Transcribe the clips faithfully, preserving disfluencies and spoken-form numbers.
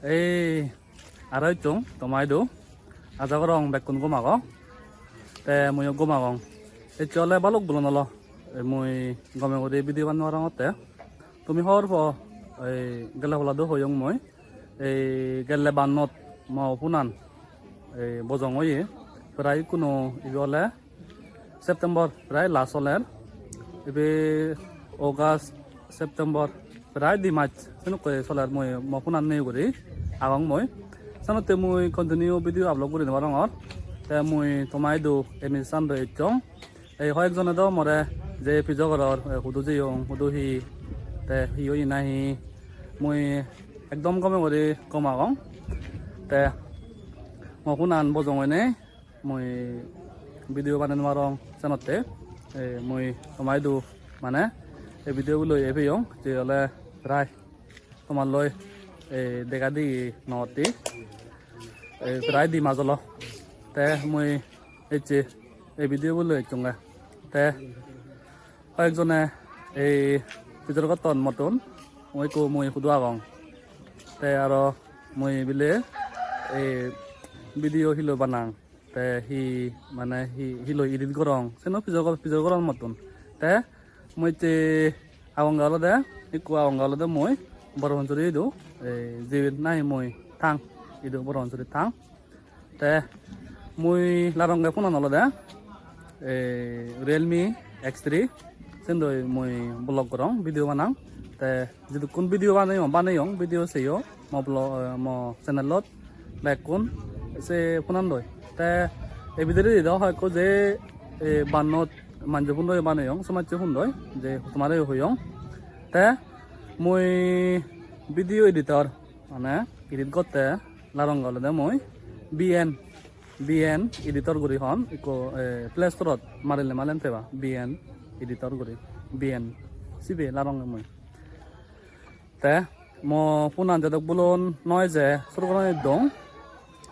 Ei aro ecchong toma idu. Aja gorong bekkun gom ago. Te muiyo gom agong. Ecche ole balok bulon olo. Ei mui gome guri video ban nw parongotte. Tumi hobor po, ei gelle pola do hoyong mui. Ei gelle bannot mo punan ei bojong oye. Prai ikkuno ibe ole September prai last soler. Ibe August, September prai di mas senukke soler mui mo punan nei guri agong mui. Senotte mui continue video upload guri nw parongor. Te mui toma idu ei message-an do ecchong. Ei hoyek jone do more je pujo goror, eh, hudu jeyong, hudu hi, te hi oye nahi, mui ekdom gome guri gom agong. Te mo punan bojong oinei mui video banei nw parong senotte, eh, mui toma idu mane ei video bo loi ei peyong, je ole prai tomar loi, eh, dega di nw otte, eh, prai di mas olo. Te mui ecche ei video bo loi ecchonge. Te hoyek jone ei pijor gotton mottun, mui ekku mui hudu agong. Te aro mui bile ei video hilo banang, te hi mane hi, hilo edit gorong, seno pijor gor-, pijor goron mottun. Te mui ecche agonge olode, ekku agonge olode mui Borapansury idu, ei jibet nahi mui thang, idu Borapansury thang. Te mui laronge phone-an olode, eh, Realme X three, sendoi mui vlog gorong, video banang. Te jidukkun video baneyong, baneyong, video seyo mo vlog, eh, mo channel-ot bekkun se phone-an doi. Te ei bidiredi do hoyekko je, eh, bannot manje phone doi baneyong, somajje phone doi, je tomare hoyong. Te mui video editor, mane edit gotte laronge olode mui B N, B N editor guri hon, ekko, eh, Play Store-ot marile malen peba, B N editor guri, B N sibe laronge mui. Te mo phone-an jedok bulon noi je sur goroni dong,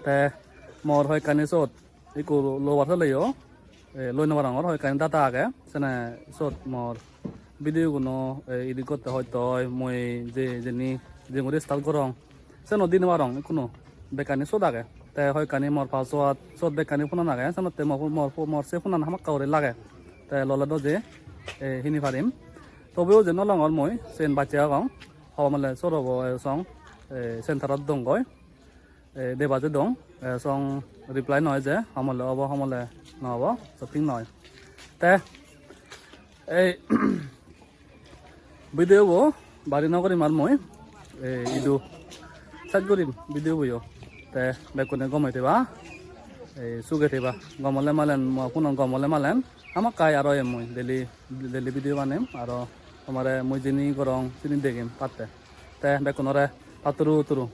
te mor hoyekkani sot ekku lower seleyo, eh, loi nw parongor, hoyekkani data age, sene sot mor video guno, eh, edit gotte hosto oi, mui je jeni jenguri start gorong, seno di nw parong ekkuno, bekkani sot age. Te hoyekkani mor password sot bekkani phone-an age, senotte mo pho-, mor pho-, mor se phone-an hamakkai guri lage. Te lole do je, eh, hini parim. Tobeyo je nw longor mui, sen bacche agong. Hobor male sorobo, eh, song, eh, center-ot dongoi. Eh, deba je dong, eh, song reply nw oi je, homole obo, homole nw obo, so thik nw oi. Te ei video bo bari nw gorim ar mui, eh, idu sej gorim video boyo. Te bekkune gome theba, eh, suge theba, gom ole malen, mo phone-an gom ole malen, hamakkai aro em mui daily, daily video banem, aro tomare mui jeni gorong seni degem patte. Te bekkunore patturu turu.